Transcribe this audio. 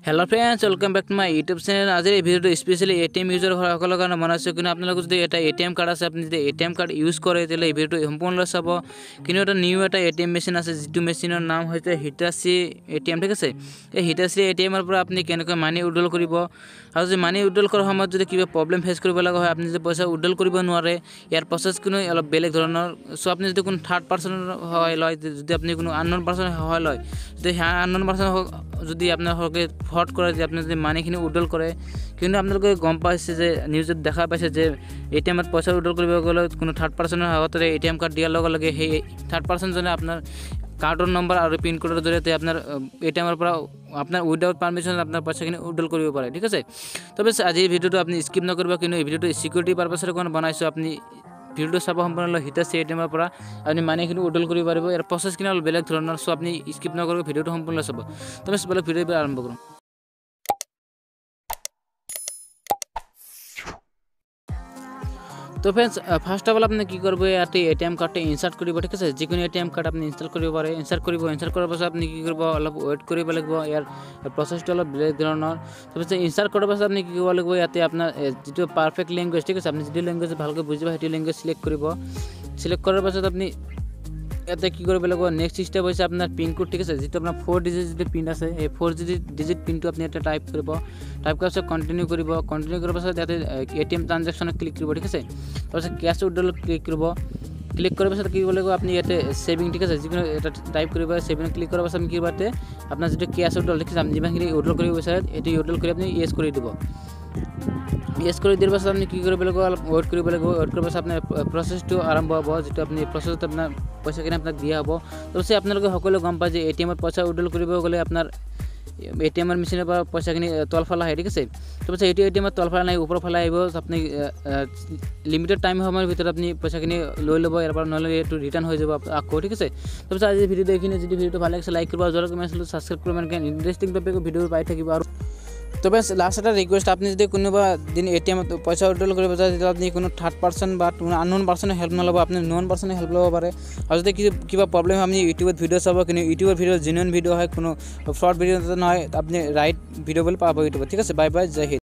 Hello friends, welcome back to my YouTube channel. আজিৰ এই ভিডিঅ'টো স্পেচিয়েলি এটিএম ইউজাৰ সকলৰ কাৰণে বনাইছোঁ। কিন্তু আপোনালোকৰ যদি এটা এটিএম কাৰ্ড আছে, আপুনি যদি এটিএম কাৰ্ড ইউজ কৰে তেতিয়াহ'লে এই ভিডিঅ'টো সম্পূৰ্ণ চাব। কিন্তু এটা নিউ এটা এটিএম মেচিন আছে, যিটো মেচিনৰ নাম হৈছে হিটাচি এটিএম, ঠিক আছে। এই হিটাচি এটিএমৰ পৰা আপুনি কেনেকৈ মানি উইড্ৰল কৰিব আৰু যদি মানি উইড্ৰল কৰাৰ সময়ত যদি কিবা প্ৰব্লেম ফেচ কৰিব লগা হয়, আপুনি যদি পইচা উইড্ৰল কৰিব নোৱাৰে, ইয়াৰ প্ৰচেছ কোনো অলপ বেলেগ ধৰণৰ। চ' আপুনি যদি কোনো থাৰ্ড পাৰ্চনৰ সহায় লয়, যদি আপুনি কোনো আনন'ন পাৰ্চনৰ সহায় লয়, যদি সেই আনন'ন পাৰ্চনৰ যদি আপোনাৰ সৈতে ফ্ৰড কৰে, যে আপুনি যদি মানিখিনি উইড্ৰল কৰে, কিন্তু আপোনালোকে গম পাইছে যে নিউজত দেখা পাইছে যে এ টি এমত পইচা উইড্ৰল কৰিব গ'লে কোনো থাৰ্ড পাৰ্চনৰ আগতে এ টি এম কাৰ্ড দিয়াৰ লগে লগে সেই থাৰ্ড পাৰ্চনজনে আপোনাৰ কাৰ্ডৰ নম্বৰ আৰু পিন কোডৰ জৰিয়তে আপোনাৰ এ টি এমৰ পৰা আপোনাৰ উইদাউট পাৰ্মিশ্যন আপোনাৰ পইচাখিনি উইড্ৰল কৰিব পাৰে, ঠিক আছে। তবে আজিৰ ভিডিঅ'টো আপুনি স্কিপ নকৰিব, কিন্তু এই ভিডিঅ'টো ছিকিউৰিটি পাৰ্পাছৰ কাৰণে বনাইছোঁ। আপুনি ভিডিঅ'টো চাব সম্পূৰ্ণ। হিটাচি এ টি এমৰ পৰা আপুনি মানিখিনি উইড্ৰল কৰিব পাৰিব। ইয়াৰ প্ৰচেছখিনি অলপ বেলেগ ধৰণৰ, চ' আপুনি স্কিপ নকৰিব, ভিডিঅ'টো সম্পূৰ্ণ চাব। তবে বেলেগ ভিডিঅ' আৰম্ভ কৰোঁ। তো ফ্ৰেণ্ডছ, ফাৰ্ষ্ট অফ অল আপুনি কি কৰিব, ইয়াতে এ টি এম কাৰ্ডটো ইনচাৰ্ট কৰিব, ঠিক আছে। যিকোনো এ টি এম কাৰ্ড আপুনি ইনষ্টল কৰিব পাৰে, ইনচাৰ্ট কৰিব। ইনচাৰ্ট কৰাৰ পাছত আপুনি কি কৰিব, অলপ ৱেইট কৰিব লাগিব, ইয়াৰ প্ৰচেছটো অলপ বেলেগ ধৰণৰ। তাৰপিছত ইনচাৰ্ট কৰাৰ পাছত আপুনি কি কৰিব লাগিব, ইয়াতে আপোনাৰ যিটো পাৰফেক্ট লেংগুৱেজ, ঠিক আছে, আপুনি যিটো লেংগুৱেজ ভালকৈ বুজি পায় সেইটো লেংগুৱেজ চিলেক্ট কৰিব। চিলেক্ট কৰাৰ পাছত আপুনি ইয়াতে কি কৰিব লাগিব, নেক্সট ষ্টেপ হৈছে আপোনাৰ পিন কোড, ঠিক আছে। যিটো আপোনাৰ 4 ডিজিট যিটো পিন আছে, সেই 4 ডিজিট পিনটো আপুনি ইয়াতে টাইপ কৰিব। টাইপ কৰাৰ পাছত কণ্টিনিউ কৰিব। কণ্টিনিউ কৰাৰ পাছত ইয়াতে এ টি এম ট্ৰানজেকশ্যনত ক্লিক কৰিব, ঠিক আছে। তাৰপিছত কেছ উইড্ৰল ক্লিক কৰিব। ক্লিক কৰাৰ পাছত কি কৰিব লাগিব, আপুনি ইয়াতে ছেভিং, ঠিক আছে, যিকোনো এটা টাইপ কৰিব। ছেভিং ক্লিক কৰাৰ পাছত আপুনি কি কৰিব, ইয়াতে আপোনাৰ যিটো কেছ উইড্ৰল, ঠিক আছে, আপুনি যিমানখিনি উইড্ৰল কৰিব বিচাৰে সেইটো উইড্ৰল কৰি আপুনি য়েছ কৰি দিব। য়েছ কৰি দিয়াৰ পাছত আপুনি কি কৰিব লাগিব, অলপ ৱেইট কৰিব লাগিব। ৱেইট কৰাৰ পাছত আপোনাৰ প্ৰচেছটো আৰম্ভ হ'ব, যিটো আপুনি প্ৰচেছত আপোনাৰ পইচাখিনি আপোনাক দিয়া হ'ব। তাৰপিছত আপোনালোকে সকলোৱে গম পায় যে এ টি এমত পইচা উইড্ৰল কৰিব গ'লে আপোনাৰ এ টি এমৰ মেচিনৰ পৰা পইচাখিনি তলফালে আহে, ঠিক আছে। তাৰপিছত এইটো এ টি এমত তলফালে নাহিব, ওপৰৰ ফালে আহিব। আপুনি লিমিটেড টাইম সময়ৰ ভিতৰত আপুনি পইচাখিনি লৈ ল'ব ইয়াৰ পৰা, নহ'লে এইটো ৰিটাৰ্ণ হৈ যাব আকৌ, ঠিক আছে। তাৰপিছত আজি ভিডিঅ'টো এইখিনি। যদি ভিডিঅ'টো ভাল লাগিছে লাইক কৰিব, আৰু যোৱাৰ ছাবস্ক্ৰাইব কৰিব, এনেকৈ ইণ্টাৰেষ্টিং টপিকৰ ভিডিঅ' পাই থাকিব। আৰু তবে লাষ্ট এটা ৰিকুৱেষ্ট, আপুনি যদি কোনোবা দিন এ টি এমত পইচা উইড্ৰল কৰিব যায়, তেতিয়া আপুনি কোনো থাৰ্ড পাৰ্চন বা কোনো আনন'ন পাৰ্চনৰ হেল্প নল'ব, আপুনি ন'ন পাৰ্চনৰ হেল্প ল'ব পাৰে। আৰু যদি কিবা প্ৰব্লেম হয়, আপুনি ইউটিউবত ভিডিঅ' চাব, কিন্তু ইউটিউবৰ ভিডিঅ' জেনুইন ভিডিঅ' হয়, কোনো ফ্ৰড ভিডিঅ' নহয়, আপুনি ৰাইট ভিডিঅ' বুলি পাব ইউটিউবত, ঠিক আছে। বাই বাই, জয় হিন্দ।